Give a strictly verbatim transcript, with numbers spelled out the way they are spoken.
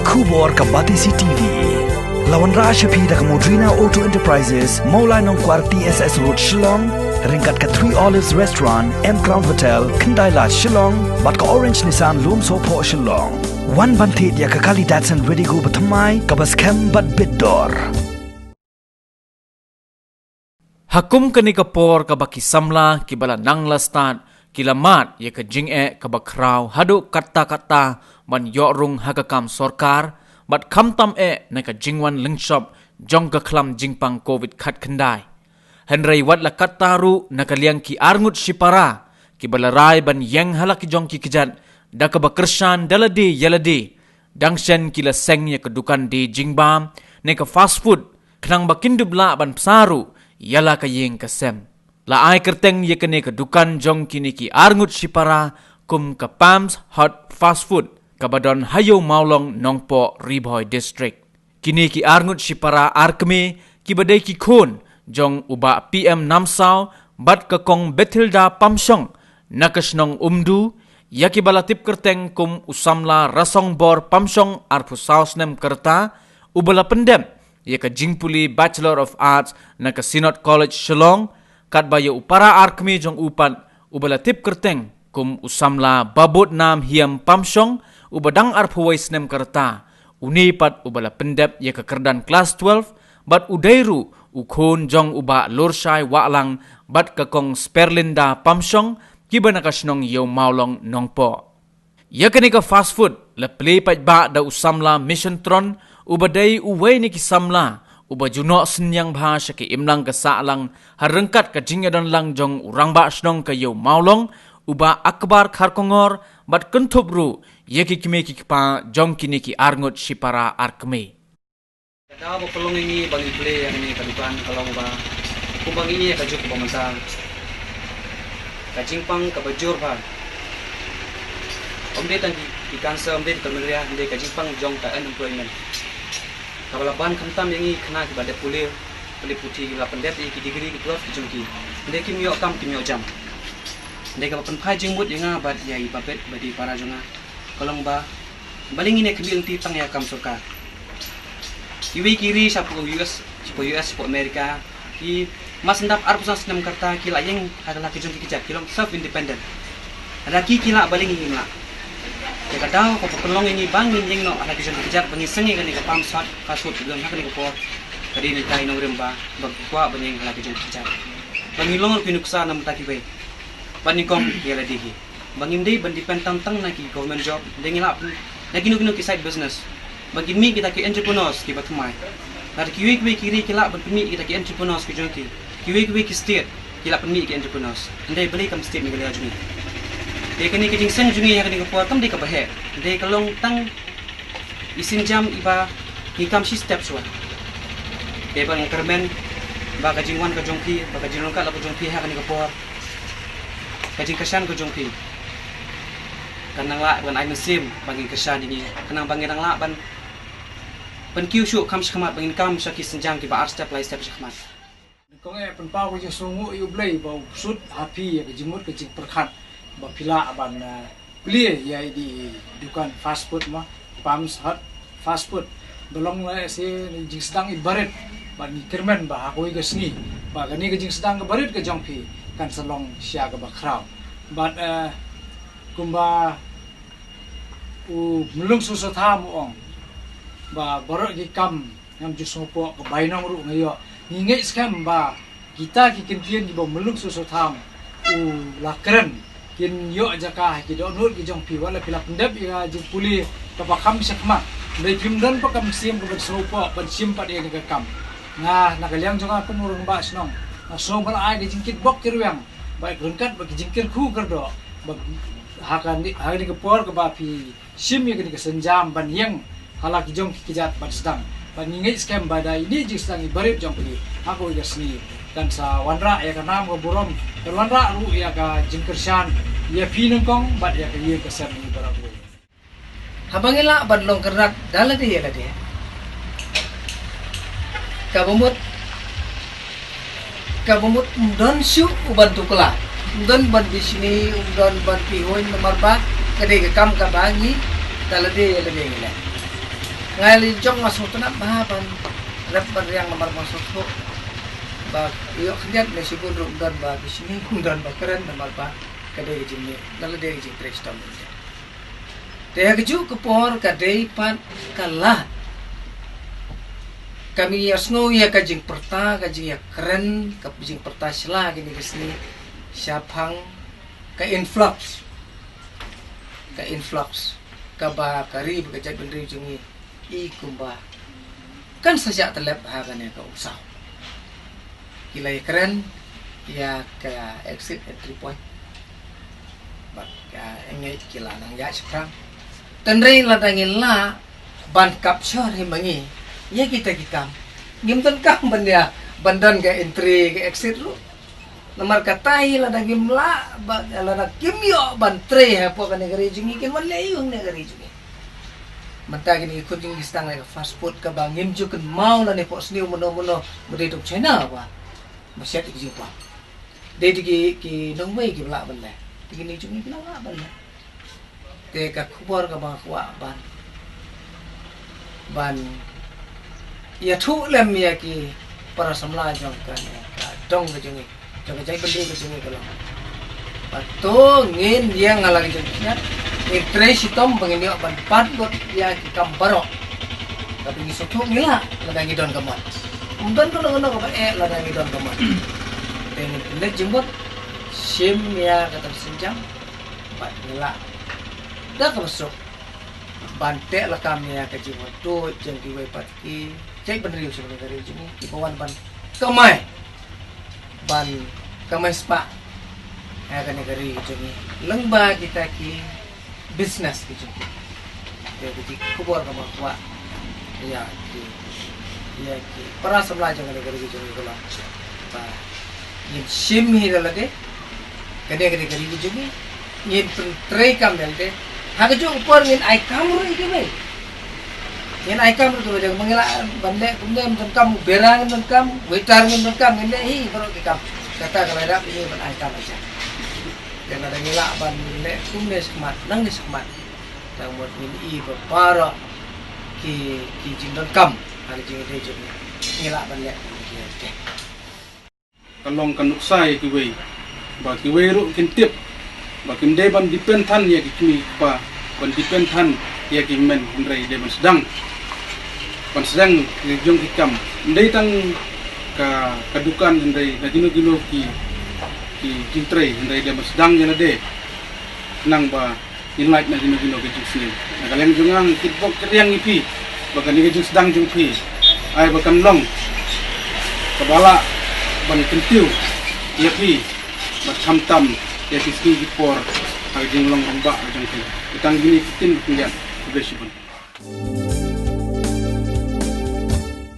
Khubor ka Batesi T V. La wanrah sha phi da ka Modrina Auto Enterprises, Mawlai Nongkwar T S S Road Shillong, ryngkat ka Three Olives Restaurant, M Crown Hotel, Khyndai Lad Shillong, bad ka Orange Nissan Lumsohphoh Shillong. Wan ban thied ïa ka kali Datsun Redigo bathymmai kaba skhem bad bit dor. Ha kum kane ka por kaba ki samla kiba la nang la stad ki la mad ïa ka jingeh kaba khraw haduh katta katta ban ïoh rung ha ka kam sorkar, bad khamtam eh na ka jingwan lyngshop jong ka khlam jingpang covid khatkhyndai. Hynrei wat la katta ruh na ka liang ki arngut shipara kiba la rai ban ïeng ha la ki jong ki kjat da kaba kyrshan da lade ïa lade, dang shen ki la seng ïa ka dukan die jingbam ne ka fast food, khnang ba kin dup lah ban bsa ruh ïa la ka ïing ka sem. La ai kyrteng ïa kane ka dukan jong kine ki arngut shipara kum ka Pam's Hot Fast Food, kaba don ha Ïew Mawlong, Nongpoh, Ri Bhoi District. Kine ki arngut shipara ar kmie kiba dei ki khun jong u Bah P M Namsaw bad ka Kong Bethilda Pamshong na ka shnong Umdu, ïa kiba la tip kyrteng kum u samla Rasongbor Pamshong, arphew saw snem ka rta, uba la pyndep ïa ka jingpule Bachelor of Arts na ka Synod College Shillong, katba ïa u para ar kmie jong u pat uba la tip kyrteng kum u samla Babudnam Hiam Pamshong, uba dang arphew wei snem ka rta, une pat uba la pyndep ïa ka kyrdan klas twelve, bad u dei ruh u khun jong u Bah Lurshai Wahlang bad ka Kong Sperlinda Pamshong, kiba na ka shnong Ïew Mawlong, Nongpoh. Ïa kane ka fast food la plie paidbah da u samla Mission Tron, uba dei uwei na ki samla uba ju noh synñiang bha sha ka imlang ka sahlang ha ryngkat ka jingïadonlang jong u rangbah shnong ka Ïew Mawlong, u Bah Akbar Kharkongor, bad kynthup ruh ïa ki kmie ki kpa jong kine ki arngut shipara ar kmie. Ka daw ba pynlong ïa ngi ba ngin plie ïa kane ka dukan ka long ba, kumba ngi ïohi ïa ka juk ba mynta, ka jingpang kaba jur bha. Ym dei tang ki, ki cancer, ym dei ki malaria, ym dei, ka jingpang jong ka unemployment kaba la ban khamtam ïa ngi khynnah kiba dep pule, pule puthi, kiba la pyndep ïa ki degree ki twelve ki jong ki. Ym dei, kim ïoh kam, kim ïoh jam. Ym dei, kaba pynphai jingmut ïa nga bad ïa i Bah Bet ba dei para jong nga ka long ba, balei ngin ïa khmih lynti tang ïa ka kam sorkar. Kiwei ki ri shapoh U S, shapoh U S, shapoh America, ki, mar shen dap arphew san snem ka rta ki la ïeng ha la ki jong ki kjat, ki long self independent. Hynrei ki, ki lah, balei ngin ym lah? Ïa ka daw kaba pynlong ïa ngi ba ngin ïeng noh ha la ki jong ki kjat, ba ngin seng ïa kane ka Pam's Hot Fast Food, ka don ha kane ka por, ka dei na ki nongrim ba, ba ki kwah ban ïeng ha la ki jong ki kjat, ba ngin long ruh ki nuksa na bynta kiwei, ba nyngkong ïa lade hi. Ba ngim dei ban depend tang tang na ki government job, dei ngi lah pyn-, na kino kino ki side business. Ba ngin mih kita ki entrepreneurs kiba thymmai. Lada kiwei kiwei ki ri ki lah ban pynmih kita ki entrepreneurs ki jong ki, kiwei kiwei ki state ki lah pynmih ki entrepreneurs, hynrei balei kam state Meghalaya jong ngi? Te kane ka jingseng jong ngi ha kane ka por kam dei kaba heh, dei ka long tang i sienjam iba ngi kam shi step shuwa. Te ba nga kyrmen ba ka jingwan ka jong phi, ba ka jingryngkat la ka jong phi ha kane ka por, ka jingkyrshan ka jong phi kan nang lah ban ai mynsiem ba ngin kyrshan ïa ngi, kan nang, ba ngin nang lah ban pynkiew shuh kham shakhmat, ba ngin kam sha ki sienjam kiba ar step lai step shakhmat. Kong eh, pynpaw ka jingsngewnguh ïa U Blei ba u pynshut ha phi ïa ka jingmut ka jingpyrkhat ba phi lah ban, eh, plie ïa i dukan fast food mo, Pam's Hot Fast Food. Ba long lehse i jingsdang iba rit, bad ngi kyrmen ba ha kawei ka sngi ba kane ka jingsdang kaba rit ka jong phi kan sa long shisha kaba khraw. Bad, eh, kumba u Myllung Soso Tham u ong ba baroh ki kam ngam ju sngewpoh, ka bainong ruh nga ïoh. Ngi ngeit skhem ba kita ki kyntien kiba u Myllung Soso Tham u la kren kin ïoh jaka ha ki dohnud ki jong phi, wat la phi la pyndep ïa ka jingpule kaba kham shakhmat. Hynrei phim don pat ka mynsiem ka ban sngewpoh ban shim pat ïa kane ka kam. Nga na ka liang jong nga kum u rangbah shnong, nga sngew ba la ai ka jingkitbok kitrwiang bad ryngkat bad ka jingkyrkhu kyrdoh ba ha kane, ha kane ka por kaba phi shim ïa kane ka sienjam ban ïeng ha la ki jong ki kjat ban sdang. Bad ngi ngeit skhem ba da ine i jingsdang iba rit jong phi ha kawei ka sngi kan sa wanrah ïa ka nam ka burom, kan wanrah ruh ïa ka jingkyrshan ïa phi nyngkong bad ïa ka ïing ka sem ngi baroh kawei. Haba ngi lah ban long kyrdan da lade ïa lade, kaba mut, kaba mut ym don shuh u ban tuklar, ym don ban bishni, ym don ban pynhun, namar ba ka dei ka kam kaba ngi da lade ïa lade ngi leh. Nga la jong nga sngewtynnat bha ban rep ban riang namar ba nga sngewthuh ba ïoh khyndiat ne shibun ruh ym don ba ki sngi, ym don ba kren namar ba ka dei ka jingmih, la dei ka jingtrei shitom. Te ha kajuh ka por ka dei pat ka lad. Ka mih ïa sngew ïa ka jingpyrta, ka jingïakren, ka jingpyrta sla kine ki sngi shaphang ka influx. Ka influx kaba ka ri bad ka jaitbynriew jong ngi i kumba kan sa shah tyllep ha kane ka umsaw. Ki la ïakren ïa ka exit entry point. Bad ka engage ki la nang ïaid shaphrang. Tynrai lada ngi lah ban capture hi ma ngi ïa kita ki kam, ngim donkam ban ïa ban don ka entry ka exit ruh. Namar kata hi lada ngim lah ba, lada kim ïoh ban trei hapoh kane ka ri jong ngi, kin wan leh aïu hangne ka ri jong ngi? Mynta kine ki khun jong ngi ki sdang leh ka fast food kaba ngim ju kynmaw lane hapoh sniew mano mano ba dei dong China ba ba shet ki jingpang. Dei dei ki, ki nongwei kiba lah ban leh. Te kine jong ngi ki la lah ban leh. Te ka khubor kaba nga kwah ban ban ïathuh lem ïa ki para samla jong ka, ka dong ka jong ngi, jong ka jaitbynriew ka jong ngi ka long ba to ngin ïeng ha la ka jingïaseng, ngin trei shitom ba ngin ïoh ban pynlut ïa ki kam baroh. Kaba ngi sngewthuh ngi lah lada ngi don ka mon. Ym don kano kano kaba eh lada ngi don ka mon. Te ngin pynleit jingmut shim ïa ka tang sienjam bad ngi lah da kaba suk ban teh lakam ïa ka jingwan tuid jong kiwei pat ki jaitbynriew sha kane ka ri jong ngi kiba wan ban kamai, ban kamai spah ha kane ka ri jong ngi lyngba kita ki business ki jong ngi. Te ka jingkhubor kaba kwah ïa ki, ïa ki para samla jong kane ka ri jong ngi ka long ba ngin shim hi da lade. Kane ka dei ka ri ka jong ngi, ngin pyntrei kam ïa lade. Ha kajuh ka por ngin ai kam ruh ïa kiwei. Ngin ai kam ruh ïa kiwei, ba ngi lah ban leh kumne, ngim donkam u bera, ngim donkam u waiter, ngim donkam, ngin leh hi baroh ki kam. Kata ka la dap ïa ngi ban ai kam ïa ki. Te lada ngi lah ban leh kumne shakhmat, nangne shakhmat, tang mut ngin i ba baroh ki, ki jingdonkam ha ka jingïadei jong ngi, ngi lah ban leh kumne ïa ki. Ka long ka nuksa ïa kiwei, ba kiwei ruh kin tip ba kim dei ban depend than ïa ki kmie ki kpa, ban depend than ïa ki hynmen, hynrei dei ban sdang, ban sdang ïa ki jong ki kam. Ym dei tang ka, ka dukan, hynrei na kino kino ki, ki jingtrei, hynrei dei ban sdang ïa lade. Khnang ba ngin lait na kino kino ki jingsniew. Na ka liang jong nga nga kitbok kitrwiang ïa phi ba kane ka jingsdang jong phi ai ba kan long kaba lah ban kyntiew ïa phi bad khamtam ïa ki sngi ki por ha ka jinglong rangbah ka jong phi. Tang kine ki ktien ki kyndiat, khublei shibun.